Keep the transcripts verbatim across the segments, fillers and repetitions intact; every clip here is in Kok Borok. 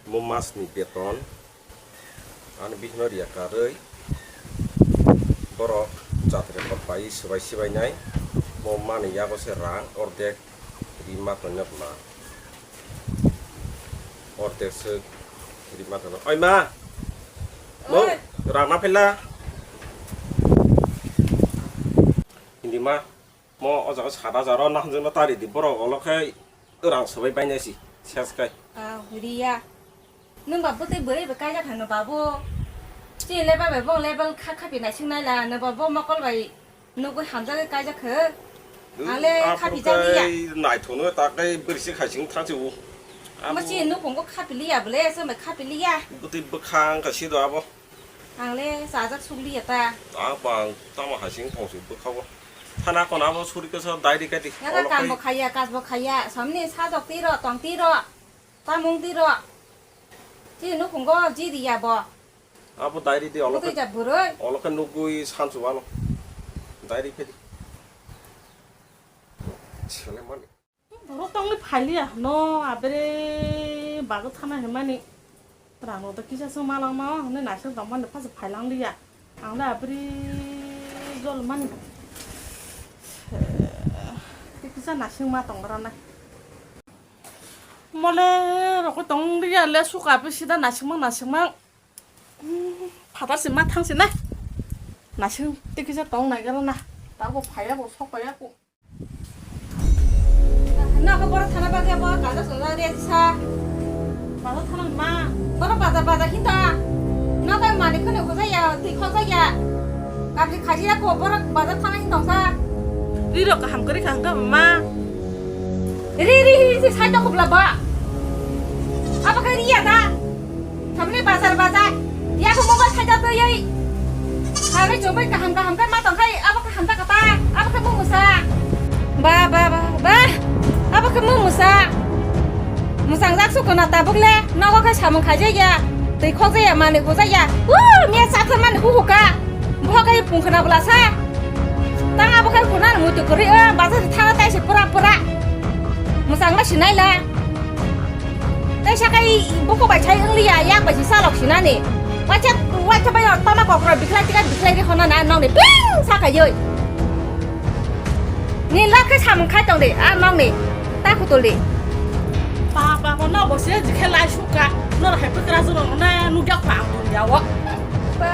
Mo masni beton ani bihikno riya karwi borok jat record pai swbai swbainai. Mo mani yago se rang ordek rima tongnai ma. Ordek se rima tongnai. Oi ma! Mo Oi. Rang na phela. Hindi ma. Mo o jaga sat hajar o nahajwkno ta ridi, borok olo khe rang swbai bainai si ses kai. Ah, riya. Nwng ba bwtwi bwrwi bai kaijak hano babu. Chini le ba bai bong level kha khapi naising naila, nwng ba bo mokol bai nugwi hamjagwi kaijak khe. Ale khapi jani ya. Naithokno ta kai bwrwi si khaising thangsi u. Mo chini nukhungo khapi liya bole, se mai khapi liya. Bwtwi bwkhang kha si do abo. Ang le chajak sukliya ta. Ang bang tamo hasing thongsi bwkha bo. Thana kona bo suri kasa dai ri kati. Yaga kam bo khaiya, kaj bo khaiya. Samni sajok tiro, tong tiro. Tamung tiro. Chi nukhungo ji riya bo. Abo dai ri di olo. Bwtwi ja bwrwi. Olo khe nugwi sansu ano. Dai ri phedi. Sele mani. Borok tongwi phailiya hwno, abere bago thana hwnmani. Rang rok da kisa se malangma hwnwi naising tongmani phasa phailangliya. Ang le abere jol mani. Tei kisa naising ma tong rana. Mole rokoi tongliya le suka bisi da naisingma naisingma. Phatar se ma thang se na. Naising tei kisa tong nai rana. Tabo phaiya bo sok phaiya ko. Nokho borok thana bagwi abo kaja sojak rw sa. Baza thana ma. Borok baza baza hinta. Nokho mani kheno hojaya, twi khojaya. Kabri khajiya ko borok baza thana hinta sa. Ri rok kaham kwrwi kha hwnkha ma. Ri ri ri ri sai tong khobla ba. Abo khe riya da. Thamni bazar bazar. Yago mobile khaja twi. Thamni chumui kaham kaham khe ma tong khai abo khe hamta kata. Abo khe mung musa. Ba ba ba ba. Abo khe mung musa. Musang jak su kona tabuk le. Nogo khe samung khaja ya. Twi khokja ya mani goja ya. Wu, miya chaksa mani huhuka. Bohok khe pung khna bwla sa. Tang abo khe khuna muitu kwrwi o bazar thana taisi pura pura. Musang ma sinai la. Tei sakai buku bai sai wng liya, yak bai si salok sinani. Waisa, waisa bai tama kokro biklai tika biklai ri hona na nong ni ping sakai yoi. Ni lak khe samung khai tong di, a nong ni ta khutul di. Papa mo no bo se jikhe lai suka, no hai pekra jolo no na nugya pa ang dunya wo. Ba,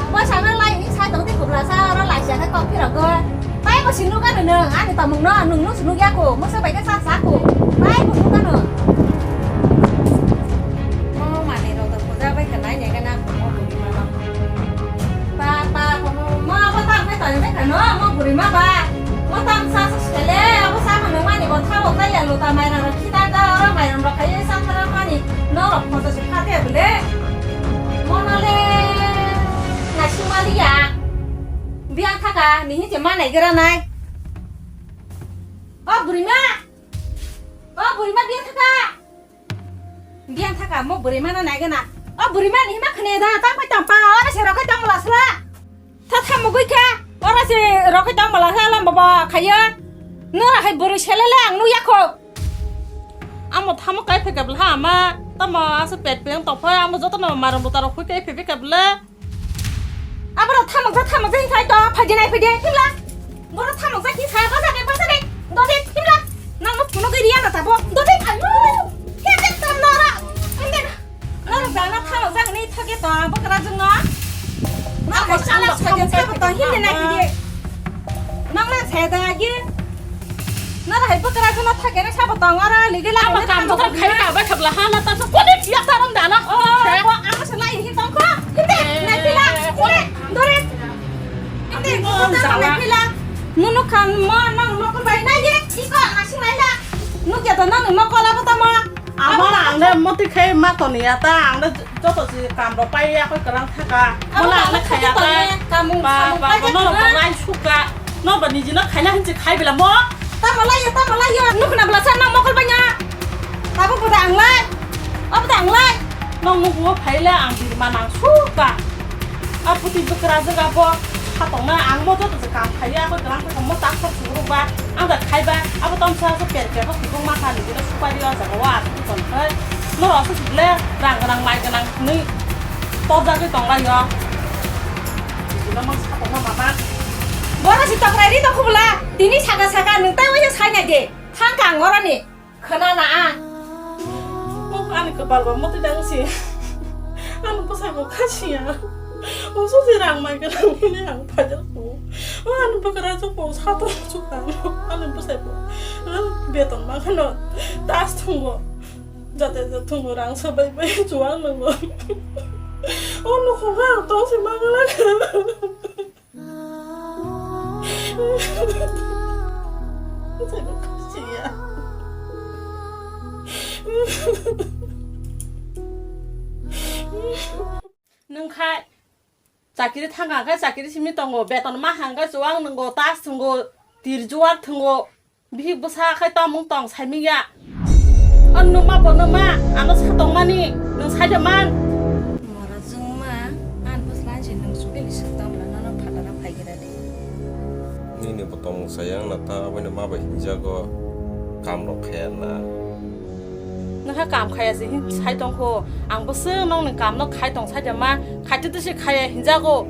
bo sana lai ni sai tong di kubla sa ro lai sa khe kok phirok go. Pai bo sinuk ano nwng, ani tongmung no, nwng no sinuk ya ko, moso bai khe sa sa ko. Pai bo nuk ano. Mo mani rok to puja bai khe nai nai khe na mo buri ma no. Pa, pa, mo, mo abo tam khe tani bai khe no, mo buri ma ba. Mo tam sa sa sele, abo sa ma nwng mani bo tha bo kha ya lo ta mai rok khi ta da, oro mai rok khai sa thara mani, no rok photo se kha te bole. Mo no le, na si ma li ya. Biyang thaka, ni hinse ma nai gra nai. O burima. O burima biyang thaka. Biyang thaka, mo burima na nai gana. O burima ni hima khne da, ta pai tam pa, ora se rokai tam la sla. Tha tha mugui kha, ora se rokai tam la sla lam baba khaya. No hai buru selele ang nu yakho. Amo thamo kai phekap la ama, tamo asa pet peng to pha, amo joto no maram butaro khui kai phekap la. Aboro thamokjak, thamokjak hinkhai to, phaidi nai phaidi, himla. Boro thamokjak hinkhai, bajak de, bajak de, dode, himla. Nang no phunugwi riya na tabo, dode, ayo. Himde tam nora, himde. Nang dana thamokjak ni thage to, bokra jung no. Nang ko sala sage sabo to, himde nai phaidi. Nang na saya da ye. Nara hai bwkra jono thakene sabo tong aro ligi la. Abo kam joto khai ka bai khabla ha na ta so kodi ya ta rom dana. Oh, abo ang se lai hi tong kho. Hinde, nai pila. Hinde, dore. Hinde, nai pila. Nunu khan mo nang nokol bai nai ye. Iko asing lai la. Nuk ya to nang nokol abo tamo. Amo ang le moti khai ma to ni ya ta ang le joto si kam ro pai ya koi kwrang thaka. Amo ang le khaya ta. Ba ba no no lai suka. No ba niji no khaina hinchi khai bila mo. Tamo lai yo, tamo lai yo. Nuk na bla sa nang mokol banya. Tabo buda ang lai. Abo da ang lai. Nong nuk wo phai le ang birma nang suka. A puti bwkra jaga bo. Khatokna ang mo joto je kam khaiya, abo kwrang khe mo tak sok suru ba, ang da khaiba, abo tom sa se per per ko sukung ma kha ni bino supari o jaga o asuk ton khai. Norok se sibole rang gwnang, mai gwnang hinwi torjagwi tonglaio. Sibole mang sakokma mama. Bono si tokrai ri tongkhu bwla. Tini saka saka nwng tai waisa sai nai de. Thang kang oroni. Khna na ang. Ani kwpal bo motwi dang si. Ani bwsai bo khasiya. Usu si rang mai gwnang hini ang phaijak bo. Ani bwkra jok bo satung sukang. Ani bwsai bo. Beton ma khano tas thungo. Jate jate thungo rang sabai bai chuang nungo. O nukhung ha tong si ma gwnang. Nwng khai chakiri thang kha khe chakiri simi tongo, beton ma hang khe chuwang nwngo, tas thwngo, tir juar thwngo. Bihik bwsa khai tongmung tong saimanya. O numa bo numa, ano sa tongmani, nwng saida man. Mora jwngma, an bwsla je nwng sugini swk tong bwla nono phataro phai gira di. Nini bo tongmung saya wngna ta, aboino ma bai hinjago, kam rok khaya na. Nokha kam khaya se hin sai tongkho, ang bwswk nokni kam no khai tong saida ma, khaitwtwi se khaya hinjago.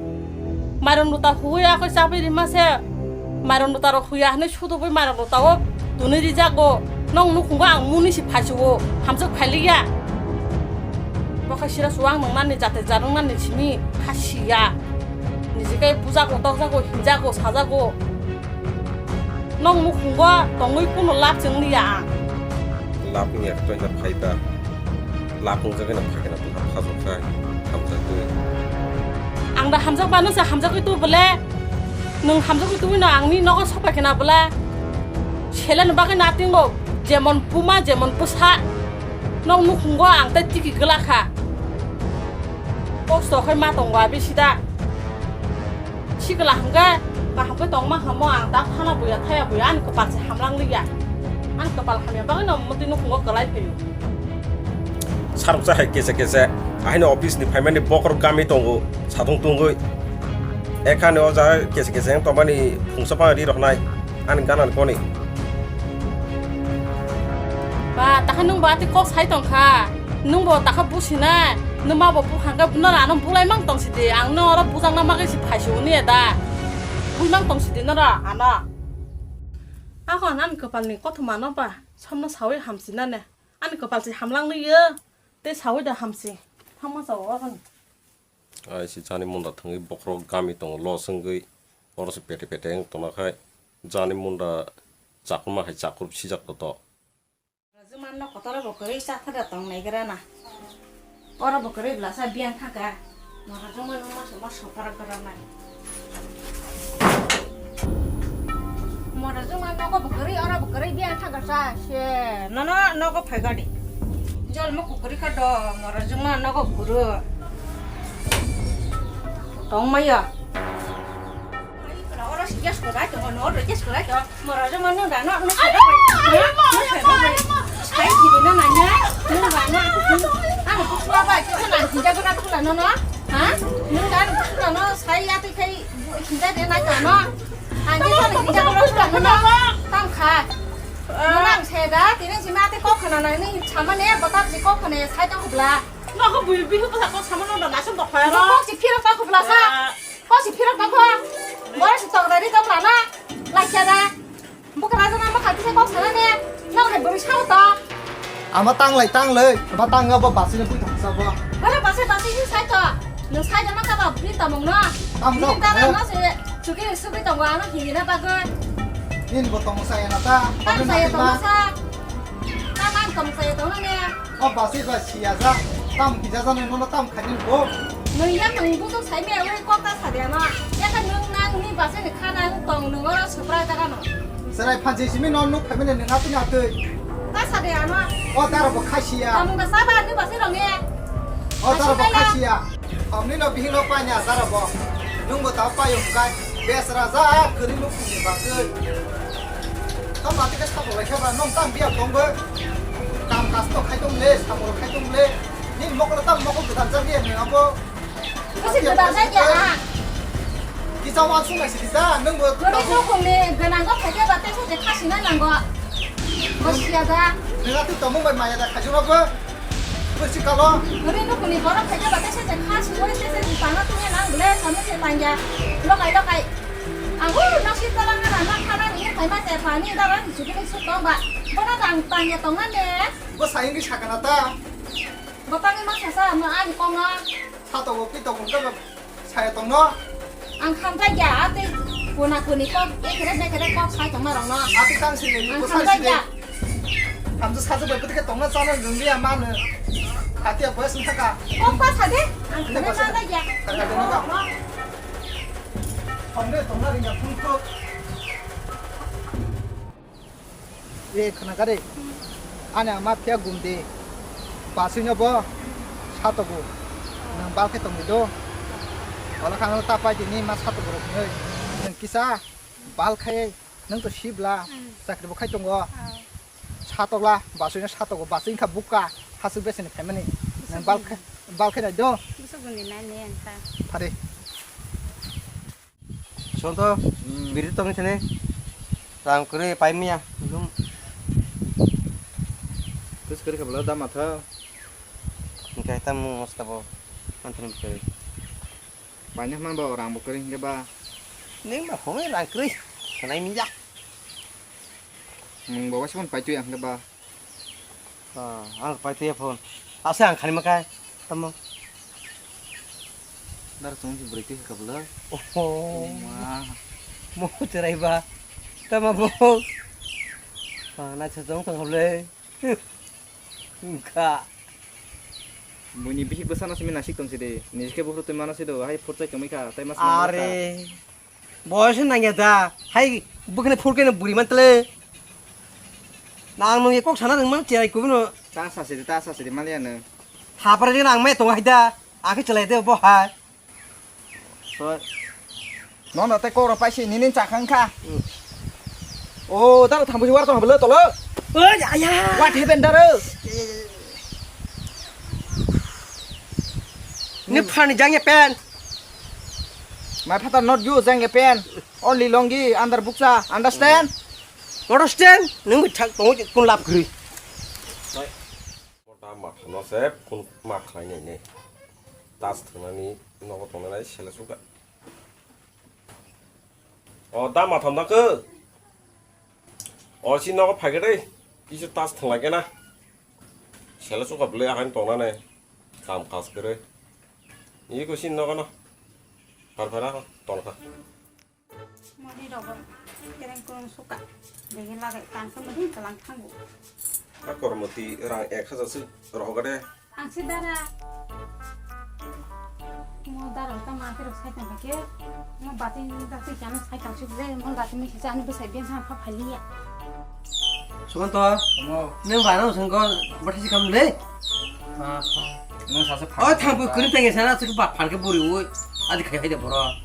Mairum luta huwi akhoi chabai rima se. Mairum luta rok huya hinwi sudubui mairum luta o tunwi rijago. Nong nukhungo ang muni si phaisuo. Hamjak phailiya. Bokhai sira suang nang nani jate jarung nani simi khasiya. Nijikai bujago, tokjago, hinjago, sajago. Nong nukhungo tongwi kuno lab chwngliya ang. Lab wngya khe toina phaiba. Lab wngjagwi no phaikhe no bwkha phajwk khai, hamjakgwi. Ang da hamjak mano se hamjakgwi tu bole. Nwng hamjakgwi tubui no ang ni nogo sopai khena bole. Sele no bagwi natingo jemon buma jemon bwsa. Nong nukhungo ang tei tiki gwlakha. Kosto khai ma tongo abi sida. Sikla hwnkhe kaham khe tongma hamo ang dak thana buya thaya buya ani kwpal se hamlang liya. Ani kwpal hamya bagwi no mwtwi nukhungo kwlai phaio. Sarok cha hai kese kese. Ahini office ni phaimani bokhorok gami tongo, satung tungwi. Ekhani o jaga kese kese wng tongmani phungsa phano ri roknai. Ani gana ni koni. Ba, takhai nwng ba tei kok sai tong kha. Nwng bo takha businai. Nwng ma bo bukhang khe nora ano bulai mang tong sidi. Ang no oro bujang na magwi si phaisi uni da. Bui mang tong sidi nora ano. Ako ani kwpal ni kothoma no ba. Somno sawi hamsi nane. Ani kwpal si hamlang liyo. Tei sawi da hamsi. Thangma sao oro ni. Ai si jani munda thangwi bokhorok gami tongo los wngwi oro se pete pete wng tongna khai jani munda chakurma hai chakur sijak to to. Jwman no kotor bo kwrwi chathada tong nai gra na. Oro bo kwrwi blasa biyang thangka. Mora jwman no mas mas sopar gra nai. Mora jwma nogo bo kwrwi, oro bo kwrwi, biyang thangka sa se, nono nogo phai gadi. Jol mo kukuri kha do, mora jwma nogo buru. Tong maya. Oro si gas ko dai to, no oro gas ko dai to. Mora jwma no da, no, no. Ayo, ayo, ayo, ayo, ayo. Sai kiri na nanya, no ba no. Ano bukla ba, kisa na jinja gora bukla no, no. Ha? No da, bukla no, sai ya te kai, jinja de na ka no. Ani tamo ni jang ro sula no. Tam kha. Nang se da, tini si mate kok khana na ni sama ne, botap si kok khana sai tong khubla. No ko bui bui ko sa ko sama no da na sum bok phaya ro. Kok si phiro tong khubla sa. Kok si phiro tong kho. Bor si tong da ri tong la na. Lai kya da. Bukra jana ma khati se kok sana ne. No hai buri sa to. Ama tanglai tanglai, ama tangga ba basi na bui thangsa ba. Bara basi basi ni sai to. Nung sai jama ka ba bui tamung no. Tam ni no, tara eh. No se chuki suki tongo ano hingi na bagwi. Nin bo tong saya na ta. Tam saya tong sa. Tam ang tong saya tong ne. O basi ba siya ja. Tam kija ja no no tam khanin bo. Nung ya nung bu to sai me oi kok ta sa de no. Ya ka nung nang ni basi ni khana tong nung oro supra ta ka no. Serai phansi simi no nuk phaimani nung atwi atwi. Ta sa de ano. O dara bo khasiya. Tamung da sa ba ni basi rong e. O dara bo khasiya. Amni no bihing no panya dara bo. Nung bo ta payo kai. Bes raja kari nuk ni bagwi. Tam mati ka sabo lai kha ba nong tam biya tong bo. Kam kas to khai tong le, sabo khai tong le. Ni mokol tam mokol dan jar biya ni abo. Kasi gudang sa kya ha? Kisa wan sung nai si kisa, nung bo. Guri no kong ni ganang ko phai kya ba te sa je khasi na nang ko. Khasi ya da. Nung atu tamo bai maya da khaju ba. Kalo. Ori no kuni borok khaja ba tesa je kha suwari tesa je tangna tungya nang bole samno se tangya. Lokai lokai. Ang uru no si tola ngana ma khana ni khai ma se pani da ran sugi ni su tong ba. Bona tang tangya tongna ne. Bo sayang di sakana ta. Bo tangni ma sasa ma ani konga. Sa to bo pi to kun ka ba. Saya tongno. Ang khamjak ya, atwi kuna kuni kok, ekhere mekhere kok sai tongma rokno. Atwi tang sini, ang khamjak ya. Hamsa saja bai putike tongna chana nungli ama no. Hati apa sih kaka? Kok pas hade? Ang khamjak ya. Kaka tongna. Hamne tongna ringa pun kok. E khwnakha de. Ani ama phiya gum de. Basui no bo satogo. Nwng bal khe tongwi do. Olo kha ano ta pai tini ma satogo rok hinwi. Nwng kisa bal khai nwng to sibla. Chakri bo khai tongo. Satokla basui no satogo. Basui wngkha bukka. Hasuk beseni phaimani. Nwng bal khai, bal khai nai do. Phari. Sonto, hmm, biri tongni sini. Rang kwrwi pai maya. Belum. Terus kwrwi khe belai dam atha. Hingke tam mosta bo. Anthani kwrwi. Paina man bo rang bo kwrwi hingke ba. Ning ba hoi rang kwrwi. Kanai mija. Mung bo wasi pon pai tu yang hingke ba. Ah, ang pai tuya phone. Asa ang khani makai. Tamo. Dar song si beri tuya kabela. Oho. Ma. Mo cerai ba. Tamo bo. Ah, na chajong tong hable. Engka. Muni bihik bwsano simi nasik tong sidi. Nijike buphuru twi mano sido. Hai phurchai tongwi kha. Tai mas. Are. Boyos nangya da. Hai bwkhani phurkeno buri man tele. Nang nung ye kok sana nung man cherai kubino. Ta sa sidi, ta sa sidi, maliya nung. Thapra di nang mai tong hai da. Akhe chelai de bo hai. Soi. No, no, te kok ro paisi nini chakha wngkha. Hmm. O, daro thambusi war tong hablo tolo. Oi, aya. What happened, daro? Ni phani jangya pen. My father not you, jang a pen. Only longi under bukcha, understand? Understand? Nung bi thak tongo kun lap gri. Mo da matha no se phun ma khlai nai ne. Tas thwngnani nogo tongnai sele suka. O da matham da khe. O si nogo phai khe dei. Kisa tas thwnglai khe na. Sele suka bwlai ahaino tongnani. Kam kas kwrwi. Iko sin nogo no. Phar phar ako tongkha. Mori rogo kereng kurung suka. Degi lagai kansa mudin kalang thangu. A kormoti rang ek hajar se rohoga de. Ang se dara. Mo dara ta ma kero sai tang ke. Mo batin ta se jana sai tang se ble. Mo batin mi se jana bwsai ben ha pha phaliya. Sukanto, omo, nwng bana swngkho, bathai si kam le? Ah, nwng sasa. O, phang thang bui kwrwi tang sana, sik ba phan khe buri ui. Adi khai hai de boro.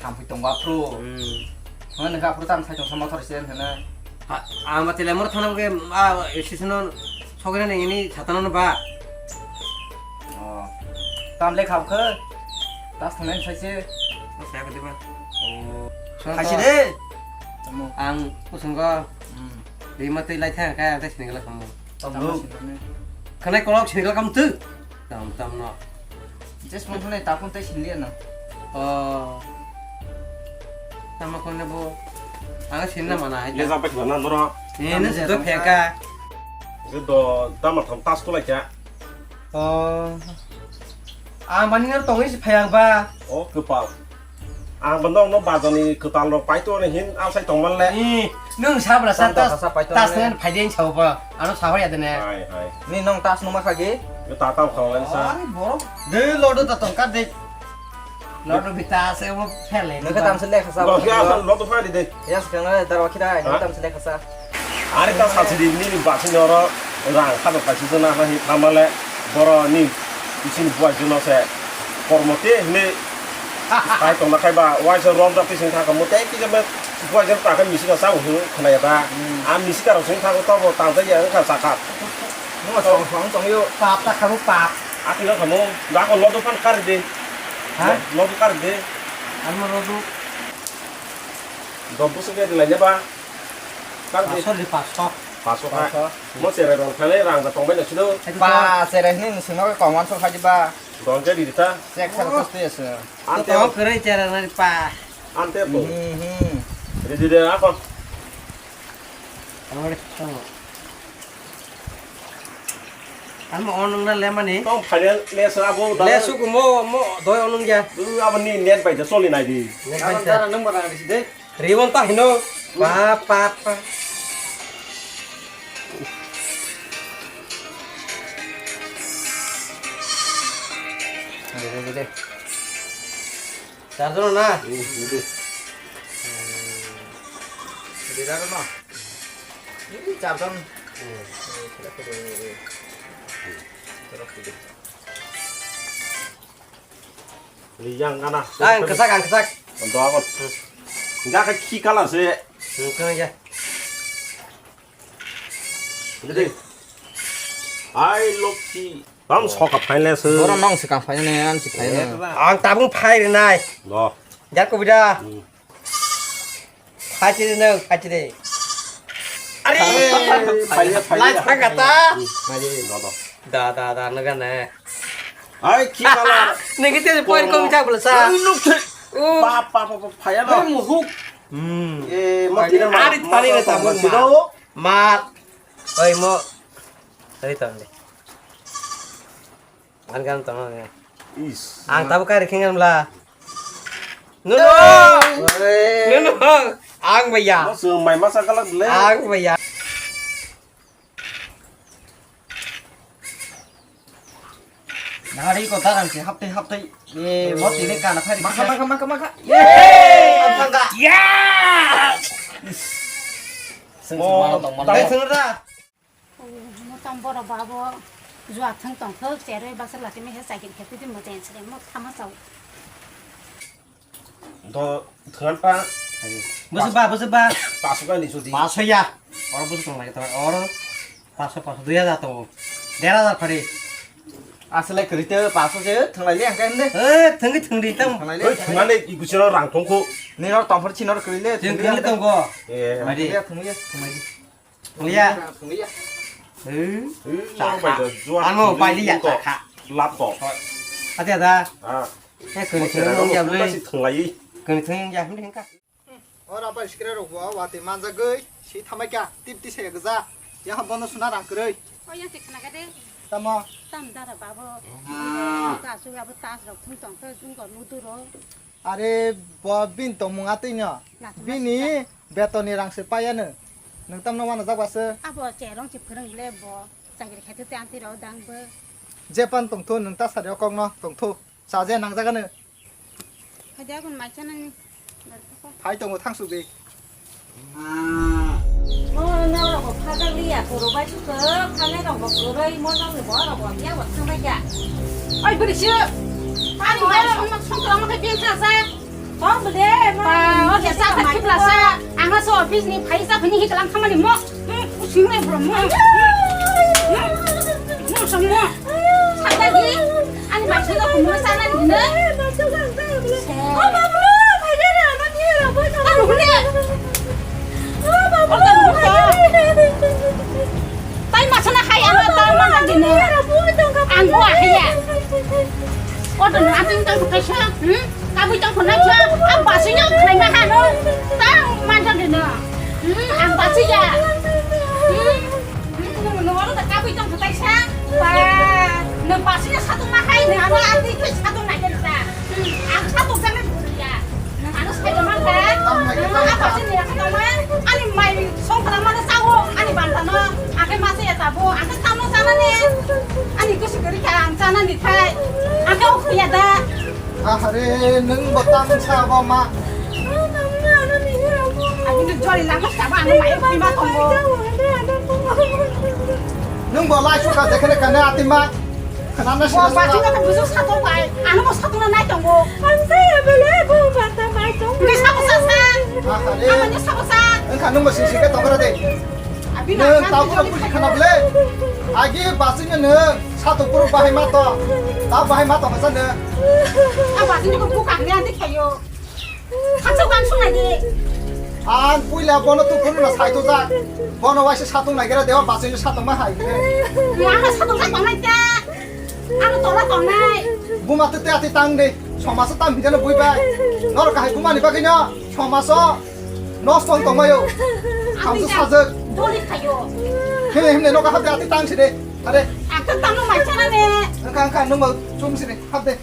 Thang bui tong ba phru. Hmm. Nwng ga phru tam sai tong sama thor sen sana. Ha, ama tele mor thana ke, a, station sogre ne ini satana no ba. Oh. Tam le khap khe. Tas thang sai se. Saya kadi ba. Oh. Khai si de. Tamo. Ang usung ko. Hmm. Rima tei lai thang kaya ang tei sini gala kamu. Tamo sini. Khanai kolok sini gala kamu tu. Tam tam no. Just mo thunai tapun tei sini liya na. Oh. Tamo kone bo. Ang sini na mana hai. Ye sampai ke mana dora. Ini sudah pheka. Itu do tamo tham tas tu lai kya. Oh. Ang mani ngan tongwi si phayang ba. Oh, kwpal. Ang bo nokno bazarni kwtal rok pai tongni hin asai tongman le. Ih, nwng sabra sa. Tanta tas, kasa pai tong tas le. Ngan phai ding sao ba. Ano sao ya dene. Hai, hai. Ni nong tas numa khagi? Yo ta tam khao le sa. Ari borok. De lodo ta tong ka de. Lodo bita se mo phele. Nang ka tam se le khasa. Lo ya lodo phai de. Ya se kana dar wa khida, ha? Tam se le khasa. Ari ta sa sidi nini basini oro rang khado kaisa jona na hi thamale boro ni bisini buai jono se kormo te hini sai tongna khai ba waisa rom dak tising thaka mo te kisa me buai jono ta khai misika sa hu khna ya da. Hmm. A misika rok sing thaka to bo tang ja ya wngkha saka. Mo song song tong yo. Pap ta khabu pap. Ati no khamo ga ko lodo phan kar de. Ha? Lodo kar de. Ano lodo. Dobu se de lai ne ba. Kar de. Pasal di pasal. Paso kha. Paso. Mo cherai rong thani rang da tongbai na sino. Ba, cherai hini nung sino ka kongwan so khaji ba. Dong je di ta. Chek sa ko tui asu. Ante. To kwrwi cherai nani pa. Ante to. Hmm, hmm. Di di de ako. Amore to. Amo onung na lemani. Tong final le so abo da. Le su ko mo, mo doi onung ya. Du abo ni net bai da soli nai di. Net bai da. Dara nang bara di de. Riwon ta hino. Pa, pa, pa. Dede, dede. Charger na? Hmm, dede. Dede na? Ini charger. Hmm. Yang kana. Ang kesak, ang kesak. Doa kon. Enggak ke ki kala se. Enggak ya. Jadi. Ai lokti. Bang soka phaile se. Boro nong se ka phaile ne an se phaile. Ang tabung phai rinai. No. Jar ko bida. Hmm. Phachi de nang, phachi de. Are! Phaile, phaile. Lai thang kata. Phaile, no, no. Da, da, da, naga ne. Ai, ki kala. Nigi te poi kom jak bla sa. Ai, nuk the. Oh. Pa, pa, pa, pa, phaya no. Ai, muhuk. Hmm. Eh, mo tine ma. Ari thani ne tabung ma. Ma. Oi, mo. Oi, tande. Ang gan tong ya. Is. Ang tabu kari khingan bla. Nuno. Oi. Nuno. Ang baya. Mo sung mai masa kalak le. Ang baya. Nari ko tarang si hapte hapte. Eh, mo tine kana phari. Maka, maka, maka, maka. Yeay! Ang thangka. Ya! Sung sung malo tong malo. Dai sung da. Mo tong borok ba abo jua thwng tong thwk cherwi bwswk lati mese chakiri khe twi twi mo chen sre mo thama chao. Do thwngpa. Bwswk ba, bwswk ba. Paso ka ni sudi. Paso ya. Oro bwswk tong lai ta oro. Paso, paso, dui hajar tongo. Der hajar phari. Asle kwrwi te paso se thwnglai le hangkhe hinde. Eh, thwngwi thwngdi tam. Thwnglai le. Oi, thwngnani i kuchino rang tongkho. Ni nor tongphor chinor kwrwi le. Thwng kwrwi le tongkho. Eh. Mari. Thwngya, thwngya. Thwngya. Thwngya. Eh. Eh, chakha. Ano pai liya chakha. Lap to. Ate da. Ah. Eh, kani thwngya bwle. Thwnglai. Kani thwngya hinde hangkha. O raba sikre rok bo watwi manjagwi si thamai kha, tip tisa ya gja. Ya bono suna rang kwrwi. O yang tik naga de. Tamo. Tam dara babo. Ka su abo tas rok thung tong khe jung kor mudu ro. Are bo bin tongmung atwi no. Bini betoni rang se paya no. Nwng tamno wana jak base. Abo cherong si phwrwng le bo. Chakri khaitwi te amtwi rok dang bo. Jepan tongthu nwng ta sari o kok no tongthu. Chaje nangjagano. Hadia kun mai chanani. Phai tongo thangsu be. Mo norok bo phajak liya koro bai suka phanai rok bo koroi mo nokni bo rok bo ya bo thangbai ya. Oi bwrwi se. Ani mai rok ma songkra ma khe beng thangsa. Tong bwle mo. Ba o de sa kha khibla sa. Ang so office ni phai sa phani hi kalang khamani mo. Hmm, using le bro mo. Hmm, mo song mo. Sakta di, ani mai song ko mo sana di ne. Se. Anu hune. Orta mo ko. Tai ma sana hai ama ta ma na di ne. Ang ko ahya. Orta na ating ta ko kaisa. Hmm? Kabui tong khonai kha, ang basi ya khlai ma hano. Tang manjak de no. Hmm, ang basi ya. Hmm. Hmm, no, no, no, kabui tong khonai sa. Ba, no basi ya satung ma hai, no, ano ati ke satung nai ke ta. Hmm, ang satung jana ya. No, ano sai ma ka. No, ang basi ya satung ma. Ani mai songkra ma sao, ani banta no. Ake masa ya tabo, ake tamo sana ne. Ani kusi kari ka ang sana ni thai. Ake ok ya da. Ahare, nwng bo tang sa bo ma. Abini jori lama sabo ano mai khima tongo. Nwng bo lai suka jekhene kane ati ma. Khana na sila sila. Bo bati na busu sato bai. Ano bo sato na nai tongo. Ang sa ya bele bo bata mai tongo. Ngai sabo sa sa. Ahare. Amanya sabo sa. Nwng kha nwng bo sing sing ke tongra de. Nwng tabukno buji khana bwle? Agi basingno nwng satok phuru bahai ma tong. Ta bahai ma tong kha nwng. Ang basingno bukak ni ani khayo. Khachok ang sunai di. Ang puila bono tuphuru no saitujak. Bono waisa satung naigira dewa bachoi no satung ma hai. Ano satung sa tongnai ta. Ano tola tongnai. Buma te te ati tang de. Somaso tam hijano bui bai. Nor kahai buma ni bagwi no. Somaso. Nosto tong mayo. Hamso sajak. Doli khayo. Himne himne no kahap de ati tang side. Are. Ang ta tamo mai chana ne. Angka angka nung mau chum side. Hap de.